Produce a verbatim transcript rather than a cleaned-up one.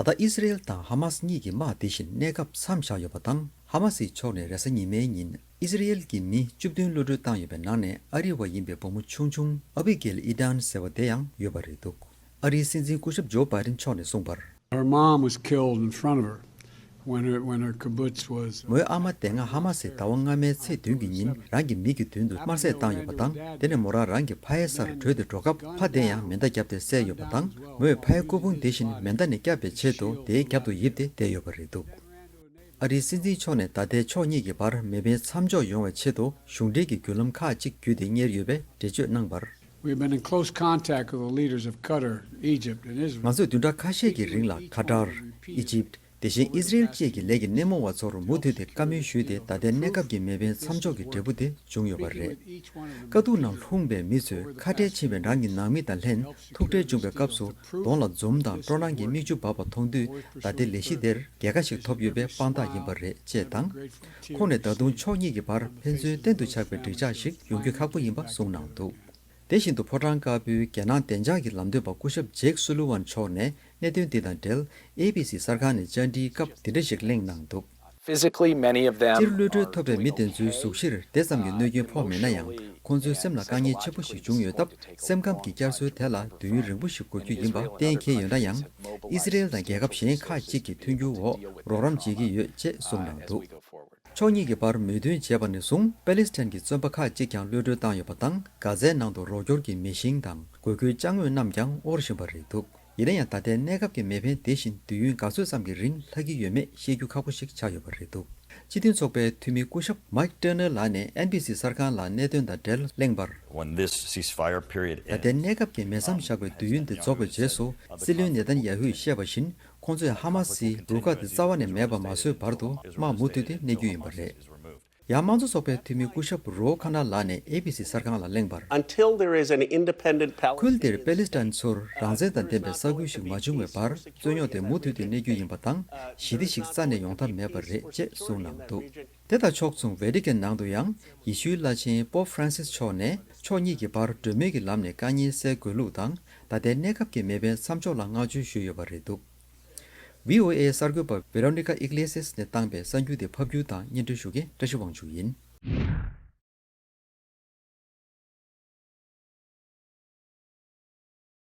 ད་ལྟ་ཨི་སི་རེལ་དང་ཧ་མ་སི་གཉིས་ཀྱི་དམག་དེ་བཞིན་གནས་སྐབས་མཚམས་བཞག་ཡོད་པ་དང་། ཧ་མ་སིའི་ཕྱོགས་ནས་རེས་གཟའ་ཉི་མའི་ཉིན་ཨི་སི་རེལ་གྱི་མི་བཅུ་བདུན་གློད་གྲོལ་བཏང་ཡོད་པའི་ནང་ནས་ཨ་རི་བ་ཡིན་པའི་བུ་མོ་ཆུང་ཆུང་ཨ་བི་གེལ་ཨི་ཌན་ཟེར་བ་དེ་ཡང་ཡོད་པ་རེད་འདུག་ཨ་རིའི་སྲིད་འཛིན་སྐུ་ཞབས་ཇོ་བྷའི་ཌེན་མཆོག་ནས་གསུངས་པར། Her mom was killed in front of her when her, when her kibbutz was མོའི་ཨ་མ་དེ་སྔ་ཧ་མ་སིས་ཟླ་བ་སྔ་མའི་ཚེས་བདུན་གྱི་ཉིན་རང་གི་མིག་གི་མདུན་དུ་དམར་ཟས་བཏང་ཡོད་པ་དང་། དེ་ནས་མོ་རང་རང་གི་ཕ་ཡུལ་སར་བྲོས་ཏེ་འགྲོ་སྐབས་ཕ་དེ་ཡང་མེ་མདའ་བརྒྱབ་སྟེ་བསད་ཡོད་པ་དང་། མོས་ཕ་ཡུལ་སྐུ་ཕུང་དེ་བཞིན་མེ་མདའ་ནས་བསྐྱབས་པའི་ཆེད་དུ་དེའི་རྒྱབ་ཏུ་ཡིབ་སྟེ་བསྡད་ཡོད་པ་རེད་འདུག་ཨ་རིའི་སྲིད་འཛིན་མཆོག་ནས་ད་ལྟའི་ཕྱོགས་གཉིས་ཀྱི་བར་མེ་འཕེན་མཚམས་འཇོག་ཡོང་བའི་ཆེད་དུ་གཞུང་འབྲེལ་གྱི་བརྒྱུད་ལམ་ཁག་ཅིག་བརྒྱུད་དེ་གཉེར་ཡོད་པའི་འགྲེལ་བརྗོད་གནང་བར། We've been in close contact with the leaders of Qatar, Egypt, and Israel. ང་ཚོས་བདུན་ཕྲག་ཁ་ཤས་ཀྱི་རིང་ལ་ཁ་ཏར། ཨི་ཇིབ། དེ་བཞིན་ཨི་སི་རེལ་བཅས་ཀྱི་ལས་ཀྱི་སྣེ་མོ་བ་ཚོར་མུ་མཐུད་དེ་བཀའ་མོལ་ཞུས་ཏེ། ད་ལྟའི་གནས་སྐབས་ཀྱི་མེ་འཕེན་མཚམས་འཇོག་གི་འབྲས་བུ་དེ་བྱུང་ཡོད་པ་རེད། དཀའ་སྡུག་ནང་ལྷུང་པའི་མི་ཚོས་ཁ་བྲལ་ཕྱིན་པའི་རང་གི་ནང་མི་དང་ལྷན་ཐུག་འཕྲད་བྱུང་བའི་སྐབས་སུ་གདོང་ལ་འཛུམ་དང་སྤྲོ་སྣང་གི་མིག་ཆུ་འབབ་པ་མཐོང་དུས། ད་ལྟའི་ལས་གཞི་དེར་རྒྱལ་ཁ་ཞིག་ཐོབ་ཡོད་པའི་དཔང་རྟགས་ཡིན་པ་རེད་ཅེས་དང་། ཁོང་ནས་ད་དུང་ཕྱོགས་གཉིས་ཀྱི་བར་ཕན་ཚུན་བརྟན་དུ་ཆགས་པའི་འགྲིག་འཇགས་ཤིག་ཡོང་རྒྱུ་ཁག་པོ་ཡིན་པ་གསུངས་གནང་འདུག་དེ་བཞིན་དུ་ཕོ་བྲང་དཀར་པོའི་རྒྱལ་ནང་བདེ་འཇགས་ཀྱི་ལམ་སྟོན་པ་སྐུ་ཞབས་ཇེག་སུ་ལི་ཝན་མཆོག་ནས་གནད་དོན་འདི་དང་འབྲེལ་ཨེ་བི་སི་གསར་ཁང་ནས་བཅར་འདྲིའི་སྐབས་འདི་འདྲ་ཞིག་གླེང་གནང་འདུག Physically, many of them སྤྱིར་གློད་གྲོལ་ཐོབ་པའི་མི་དེ་ཚོའི་གཟུགས་གཞིར་དེ་ཙམ་གྱི་གནོད་སྐྱོན་ཕོག་མེད་ན་ཡང་། ཁོང་ཚོའི་སེམས་ལ་དཀའ་ངལ་ཆེན་པོ་ཞིག་བྱུང་ཡོད་སྟབས། སེམས་ཁམས་ཀྱི་བསྐྱར་གསོའི་དེ་ལ་དུས་ཡུན་རིང་པོ་ཞིག་འགོར་རྒྱུ་ཡིན་པ་གཏན་འཁེལ་ཡོད་ན་ཡང་། ཨི་སི་རེལ་དང་རྒྱལ་ཁབ་གཞན་ཁག་ཅིག་གི་མཐུན་འགྱུར་འོག་རོགས་རམ་བྱེད་ཀྱི་ཡོད་ཅེས་གསུངས་གནང་འདུག་ཕྱོགས་གཉིས་ཀྱི་བར་མོས་མཐུན་བྱས་པ་ནས་བཟུང་པེ་ལི་སི་ཐན་གྱི་བཙོན་པ་ཁག་ཅིག་ཀྱང་གློད་གྲོལ་བཏང་ཡོད་པ་དང་། གྷ་ཛའི་ནང་དུ་རོགས་སྐྱོར་གྱི་མེ་ཤིང་དང་དགོས་མཁོའི་ཅ་དངོས་རྣམས་ཀྱང་དབོར་བཞིན་པ་རེད་འདུག་ཡིན་ན་ཡང་། ད་ལྟའི་གནས་སྐབས་ཀྱི་མེ་འཕེན་དེ་བཞིན་དུས་ཡུན་ག་ཚོད་ཙམ་གྱི་རིང་ལྷག་གི་ཡོད་མེད་ཤེས་རྒྱུ་ཁག་པོ་ཞིག་ཆགས་ཡོད་པ་རེད་འདུག་སྤྱི་མཐུན་ཚོགས་པའི་འཐུས་མི་སྐུ་ཞབས་མཱིག་ཏེར་ནེར་ལགས་ནས་ཨེན་བྷི་སི་གསར་ཁང་ལ་གནད་དོན་དང་འབྲེལ་གླེང་བར། When this ceasefire period ད་ལྟའི་གནས་སྐབས་ཀྱི་མེ་མཚམས་བཞག་པའི་དུས་ཡུན་དེ་རྫོགས་པའི་རྗེས་སུ། སྲིད་བློན་ནེ་ཐན་ཡ་ཧུས་བཤད་པ་བཞིན། ཁོང་ཚོས་ཧ་མ་སིའི་རུ་ཁག་དེ་རྩ་བ་ནས་མེད་པ་མ་བཟོས་བར་དུ་དམག་མུ་མཐུད་དེ་གནས་རྒྱུ་ཡིན་པ་རེད། ཡང་དམངས་གཙོ་ཚོགས་པའི་འཐུས་མི་སྐུ་ཞབས་རོ་ཁ་ན་ལགས་ནས་ཨེ་བྷི་སི་གསར་ཁང་ལ་གླེང་བར། Until there is an independent Palestinian ཁུལ་དེར་པེ་ལི་སི་ཐན་ཚོར་རང་བཙན་དང་ལྡན་པའི་ས་ཁུལ་ཞིག་མ་བྱུང་བའི་བར། རྩོད་རྙོག་དེ་མུ་མཐུད་དེ་གནས་རྒྱུ་ཡིན་པ་དང་། ཞི་བདེ་ཞིག་རྩ་ནས་ཡོང་ཐབས་མེད་པ་རེད་ཅེས་གསུངས་གནང་འདུག་དེ་དང་ཕྱོགས་མཚུངས། ཝེ་ཏི་ཀན་ནང་དུ་ཡང་། ཡེ་ཤུའི་བླ་ཆེན་པོབ་ཧྥ་རན་སིས་མཆོག་ནས་ཕྱོགས་གཉིས་ཀྱི་བར་གྲོས་མོལ་གྱི་ལམ་ནས་དཀའ་ངལ་སེལ་དགོས་ལུགས་དང་། ད་ལྟའི་གནས་སྐབས་ཀྱི་མེ་འཕེན་མཚམས་འཇོག་ལ་བསྔགས་བརྗོད་ཞུས་ཡོད་པ་རེད་འདུག་བྷི་ཨོ་ཨེ་གསར་འགོད་པ་ཝེ་རོ་ནི་ཀ་ཨི་གླེ་སི་ཡས་ནས་བཏང་པའི་གསར་འགྱུར་དེ་ཕབ་སྒྱུར་དང་སྙན་སྒྲོན་ཞུ་མཁན་བཀྲ་ཤིས་དབང་ཕྱུག་ཡིན།